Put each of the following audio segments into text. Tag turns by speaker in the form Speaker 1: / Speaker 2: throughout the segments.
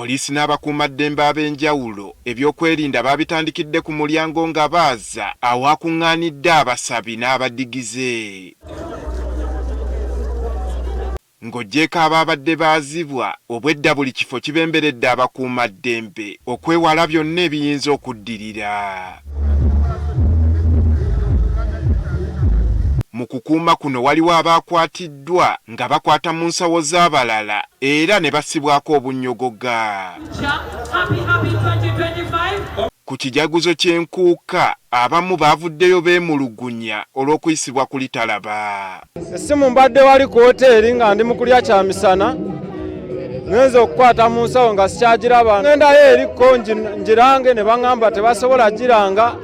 Speaker 1: Poliisi n'abakuumaddembe ab'enjawulo ebyokwerinda baabitandikidde ku mulyango nga baaza awaakuŋŋaanidde abasabi n'abadigize. Ng'oggyeeko abaabadde baazibwa, obwedda buli kifo kibemberedde abakuumaddembe okwewala byonna ebiyinza okuddirira. Mu kukuuma kuno waliwo abaakwatiddwa nga bakwata mu nsawo z'abalala era ne bassibwako obunnyogoga. Ku kijaguzo ky'enkuuka abamu baavuddeyo beemulugunya olw'okuyisibwa ku litalaba.
Speaker 2: Essimu mbadde wali ku woteeri nga ndi mu kulya kyamisana ngenze okukwata mu nsawo nga sikyagiraba ngendayo eriko ngirange ne baŋŋamba tebasobola giranga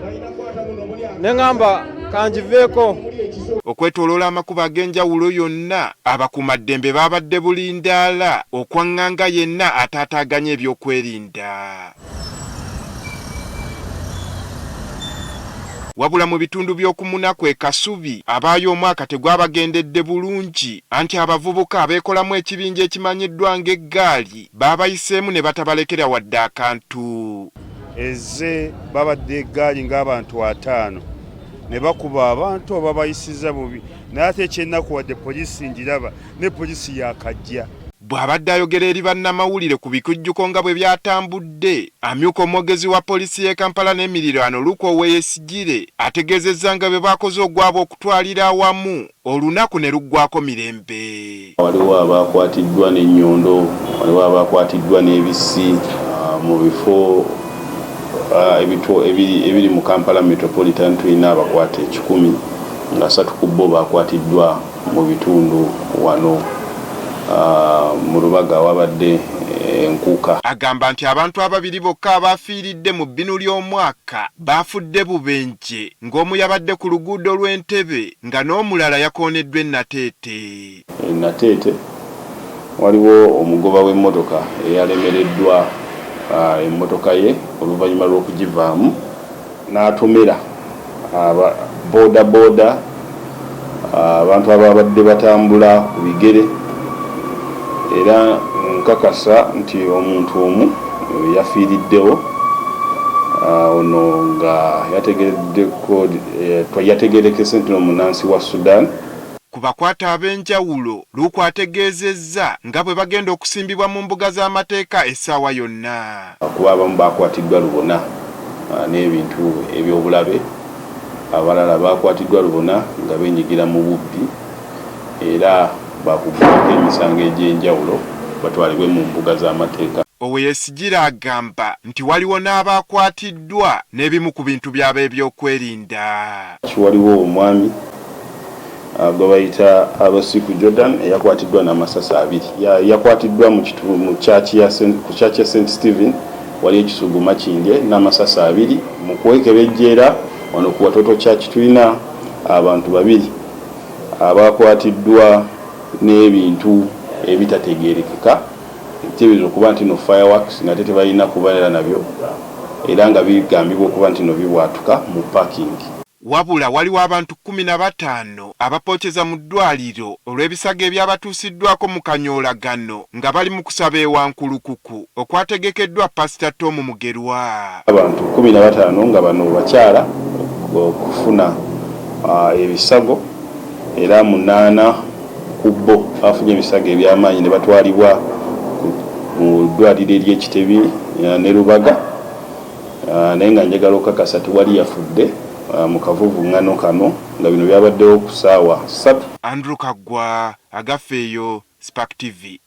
Speaker 2: ne ŋŋamba kangiveeko.
Speaker 1: Okwetooloola amakubo ag'enjawulo yonna abakuumaddembe baabadde bulindaala okwaŋŋanga yenna ataataaganya ebyokwerinda. Wabula mu bitundu by'oku Munaku e Kasubi abaayo omwaka tegwabagendedde bulungi anti abavubuka abeekolamu ekibinja ekimanyiddwa ng'eggaali baabayiseemu ne batabalekera wadde akantu.
Speaker 3: Ezze babadde eggaali ng'abantu ataano ne bakuba abantu ababayisiza bubi naye ate ekyennaku wadde poliisi ngiraba ne poliisi yaakajja.
Speaker 1: Bw'abadde ayogera eri bannamawulire ku bikujjuko nga bwe byatambudde, amyuka omwogezi wa poliisi y'e Kampala n'emiriraano Luke Oweyesigire ategeezezza nga bwe baakoze ogwabwe okutwalira awamu olunaku ne luggwaako mirembe.
Speaker 4: Waliwo abaakwatiddwa n'ennyondo, waliwo abaakwatiddwa n'ebissi mu bifo ebiri mu Kampala Metropolitan tulina abakwate 130 ku bo baakwatiddwa mu bitundu wano mu Lubaga awabadde enkuuka.
Speaker 1: Agamba nti abantu ababiri bokka abaafiiridde mu bbinu ly'omwaka baafudde bubenje ng'omu yabadde ku luguudo lw'e Ntebe nga n'omulala yakooneddwa e Nateete.
Speaker 4: E Nateete waliwo omugoba w'emmotoka eyalemereddwa emmotoka ye oluvannyuma lw'okugivaamu n'atomera aba bodaboda, abantu ababadde batambula ku bigere era nkakasa nti omuntu omu yafiiriddewo ono nga yategeerekese nti munnansi wa Sudan.
Speaker 1: Ku bakwate ab'enjawulo, Luuku ategeezezza nga bwe bagenda okusimbibwa mu mbuga z'amateeka essaawa yonna.
Speaker 4: Kuba abamu baakwatiddwa lubona n'ebintu eby'obulabe, abalala baakwatiddwa lubona nga beenyigira mu bubbi era baakuggulwako emisango egy'enjawulo batwalibwe mu mbuga z'amateeka.
Speaker 1: Owoyesigyire agamba nti waliwo n'abaakwatiddwa n'ebimu ku bintu by'abeebyokwerinda.
Speaker 4: Waliwo omwami gwe bayita Abasiku Jordan eyakwatiddwa n'amasasi abiri. Yakwatiddwa mu church ya ku church ya St Stephen wali e Kisugu Makindye n'amasasi abiri. Mu kwekebejja era wano ku Watoto Church tulina abantu babiri abakwatiddwa n'ebintu ebitategeerekeka ekiteeberezebwa okuba nti no fireworks ng'ate tebalina kubeera nabyo era nga bigambibwa okuba nti no bibwatuka mu parking.
Speaker 1: Wabula waliwo abantu 15 abapooceza mu ddwaaliro olw'ebisago ebyabatuusiddwako mu kanyoolagano nga bali mu kusaba e Wankulukuku okwategekeddwa Pasita Tom Mugerwa.
Speaker 4: Abantu 15 nga bano bakyala okufuna ebisago era munaana ku bbo bafunye ebisago eby'amaanyi ne batwalibwa mu ddwaaliro ery'e Kitebi ne Lubaga. Naye nga njagala okakasa tewali yafudde mu kavuvungano kano nga bino byabaddewo ku ssaawa ssatu.
Speaker 1: Andrew Kaggwa, Agafeeyo, Spark TV.